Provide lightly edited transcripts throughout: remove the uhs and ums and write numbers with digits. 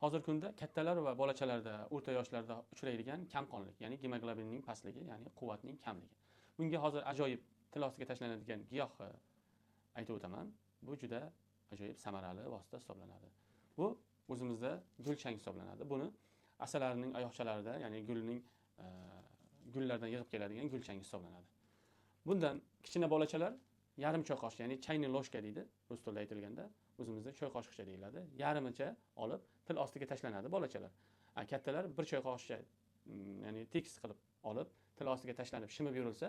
Hozirgi kunda kattalar va bolachalarda, o'rta yoshlarda uchraydigan kamqonlik, ya'ni gemoglobinning pastligi, ya'ni quvvatning kamligi. Bunga hozir ajoyib til ostiga tashlanadigan giyohni aytib o'taman. Bu juda ajoyib samarali vosita hisoblanadi. Bu o'zimizda gulchang hisoblanadi. Buni asalarining oyoqchalarida, ya'ni gulning gullardan yig'ib keladigan gulchang hisoblanadi. Bundan kichkina bolachalar yarim choy qoshiq, ya'ni chayni ложка deydi, rus tilida aytilganda, o'zimizda choy qoshiqcha deyiladi. Yarmicha olib til ostiga tashlanadi bolachalar. Kattalar bir choy qoshiqcha, ya'ni tekis qilib olib til ostiga tashlanib shimib yurilsa,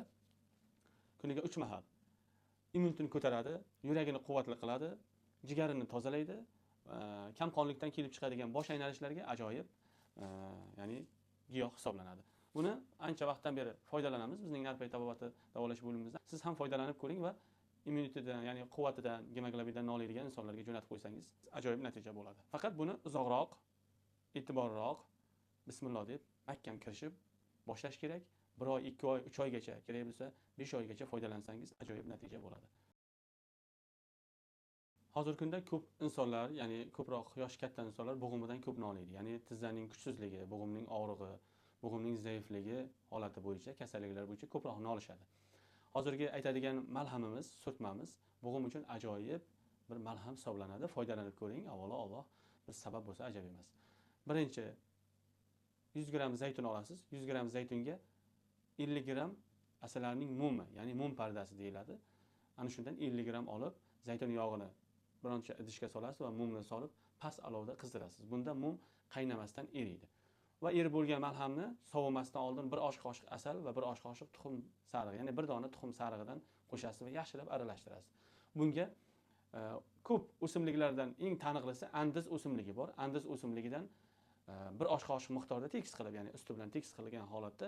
kuniga 3 mahal immunitetini ko'taradi, yuragini quvvatli qiladi, jigarini tozalaydi, kamqonlikdan kelib chiqadigan bosh aylanishlarga ajoyib, ya'ni giyoh hisoblanadi. Buni ancha vaqtdan beri foydalanamiz bizning Narpay tabobati davolash bo'limimizda. Siz ham foydalanib ko'ring va immunitetidan, ya'ni quvvatidan, gemoglobindan noliydigan insonlarga jo'natib qo'ysangiz ajoyib natija bo'ladi. Faqat buni uzoqroq, e'tiborliroq, bismillah deb mahkam kirishib boshlash kerak. 1 oy, 2 oy, 3 oygacha, kerak bo'lsa 5 oygacha foydalansangiz ajoyib natija bo'ladi. Hozirgi kunda ko'p insonlar, ya'ni ko'proq yoshi katta insonlar bo'g'imidan ko'p noliydi. Ya'ni tizzaning kuchsizligi, bo'g'imning og'rig'i, bo'g'imning zaifligi holati bo'yicha, kasalliklar bo'yicha ko'proq nolishadi. Hozirgi aytadigan malhamimiz, surtmamiz bo'g'im uchun ajoyib bir malham hisoblanadi. Foydalanib ko'ring, avvalo Alloh bir sabab bo'lsa ajab emas. Birinchi 100 gram zaytun olasiz. 100 gram zaytunga 50 gram asalarining mumi, ya'ni mum pardasi deyiladi. Ana shundan 50 gram olib, zaytun yog'ini bironcha idishga solasiz va mumni solib past alovda qizdirasiz. Bunda mum qaynamasdan eriydi. Va erib bo'lgan malhamni sovimasdan oldin 1 osh qoshiq asal va 1 osh qoshiq tuxum sarig'i, ya'ni 1 dona tuxum sarig'idan qo'shasiz va yaxshilab aralashtirasiz. Bunga ko'p o'simliklardan eng taniqlisi andiz o'simligi bor. Andiz o'simligidan 1 osh qoshiq miqdorda tekis qilib, ya'ni usti bilan tekis qilingan holatda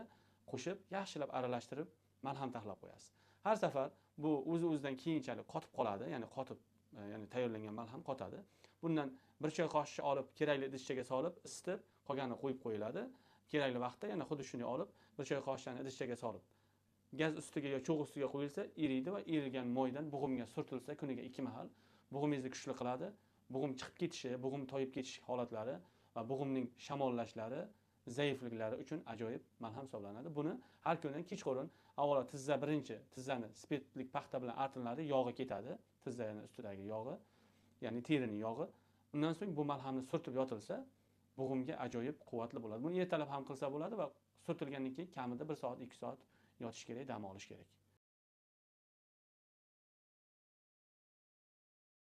qo'shib, yaxshilab aralashtirib malham taxlab qo'yasiz. Har safar bu o'zi-o'zidan keyinchalik qotib qoladi, ya'ni qotib, ya'ni tayyorlangan malham qotadi. Bundan 1 choy qoshiq olib, kerakli idishchaga solib, isitib, qolganini qo'yib qo'yiladi. Kerakli vaqtda yana xuddi shuni olib, 1 choy qoshiqni idishchaga solib, gaz ustiga yo cho'g' ustiga qo'yilsa, eriydi va erigan moydan bo'g'imga surtilsa, kuniga 2 mahal bo'g'imingizni kuchli qiladi. Bo'g'im chiqib ketishi, bo'g'im toyib ketish holatlari va bo'g'imning shamollashlari, zaifliklari uchun ajoyib malham hisoblanadi. Buni har kuni kechqurun avvalo tizza, birinchi tizzani spirtlik paxta bilan artiniladi, yog'i ketadi, tizzaning ustidagi yog'i, ya'ni terining yog'i. Undan so'ng bu malhamni surtib yotilsa, bo'g'imga ajoyib quvvatli bo'ladi. Buni ertalab ham qilsa bo'ladi va surtilgandan keyin kamida 1 soat, 2 soat yotish kerak, dam olish kerak.